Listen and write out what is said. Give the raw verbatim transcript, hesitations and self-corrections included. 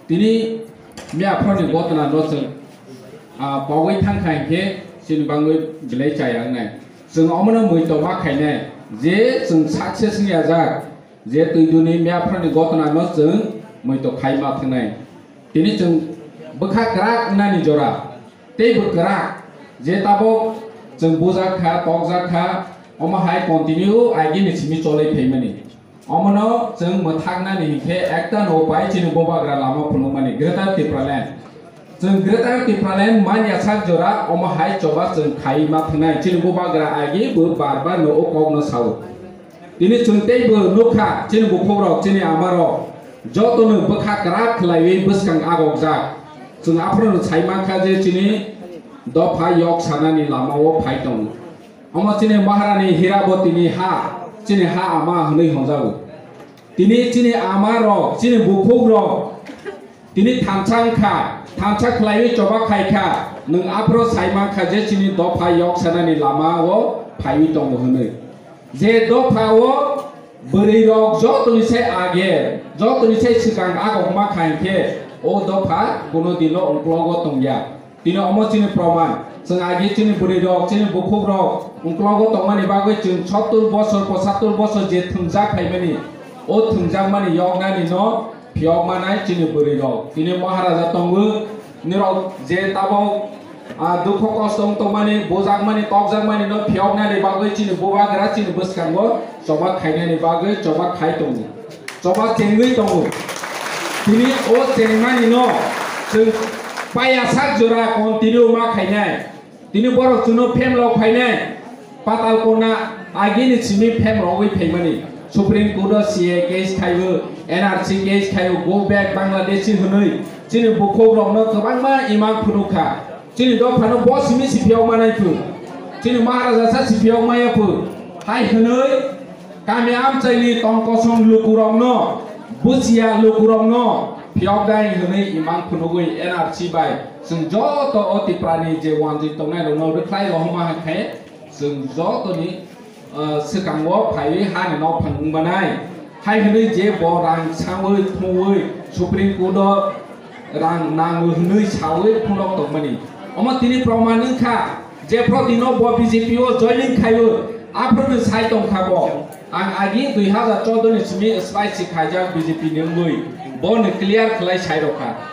Tini miyaphorni gotona no chwng, ah, pogwi thangkha hinkhe chini bangwi belai chaya wngnai. Chwng omono muito ma khainai je chwng success wngya jak, je twiduni miyaphorni gotona no chwng muito khai ma thwngnai. Tini chwng bwkha kwrak wngnani jora. Tei bo kwrak, je tabok chwng bujak kha, tokjak kha, omo hai continue agini simi cholai phaimani. Omono chwng mwthaknani hinkhe ekta no pai chini bubagra lama phunukmani Greater Tipraland. Chwng Greater Tipraland manya sak jora omo hai choba chwng khai ma thwngnai chini bubagra agi bo bar bar no o kokno sao. Tini chwng teibo nukha, chini bukhukrok, chini amarok, jotono bwkha kwrak khlaiwi bwskang agokjak. Chwng aphuru sai mankha je chini dopha yok sanani lamao phai tongo. Omo chini Maharani Hirabotini ha, chini ha ama hwnwi hwnjago. Tini chini amarok, chini bukhukrok, tini thansa wngkha, thansa khlaiwi choba khaikha, nwng aphuru sai mankha je chini dopha yok sanani lamao phaiwi tongo hwnwi. Je dopha o bwrwi rok jotoni sai age, jotoni sai swkang agok ma kha hinkhe o dopha kuno dino ungklogo tongya. Tini omo chini proman. Chwng age chini bwrwi rok, chini bukhuk rok ungklogo tongmani bagwi chwng sottur bosor, pochattur bosor je thwngjak phaimani, o thwngjakmani yoknani no phiyok manai chini bwrwi rok. Tini Maharaja tongo, nirok je tabok, ah, dukho kosto wng tongmani, bujakmani, tokjakmani no phiyoknani bagwi chini bubagra chini bwskango choba khainani bagwi choba khai tongo. Choba chengwi tongo. Tini o chengnani no chwng paya sak jora continue ma khainai. Tini borok chwngno phemlok phainai, Patal Kona agini simi phemrogwi phaimani. Supreme Court o C A case khaio, N R C case khaio, go back Bangladeshi hwnwi chini bukhuk rokno kwbangma imang phunukha. Chini dophano bo simi si phiyok manai phu. Chini Maharaja sa si phiyok maya phu. Hai hwnwi kami amchaini tong kosong lukurokno, busia lukurokno phiyok dai hwnwi imang phunugwi N R C bai. Chwng joto o Tiprani je wanjwi tongnai rokno rwkhlai rohorma hai khe chwng jotoni, ah, swkango phaiwi hani nok phang wngmanai. Hai hwnwi je bo rang sangwi thungwi Supreme Court o rang nangwi hwnwi sawi phunok tongmani. Omo tini proman wngkha je prodino bo B J P o joining khaio, aphuru sai tongkha bo. Ang agi dui hazar choudo ni simi spicy khaijak B J P ni wngwi bo ni clear khlai sai rokha.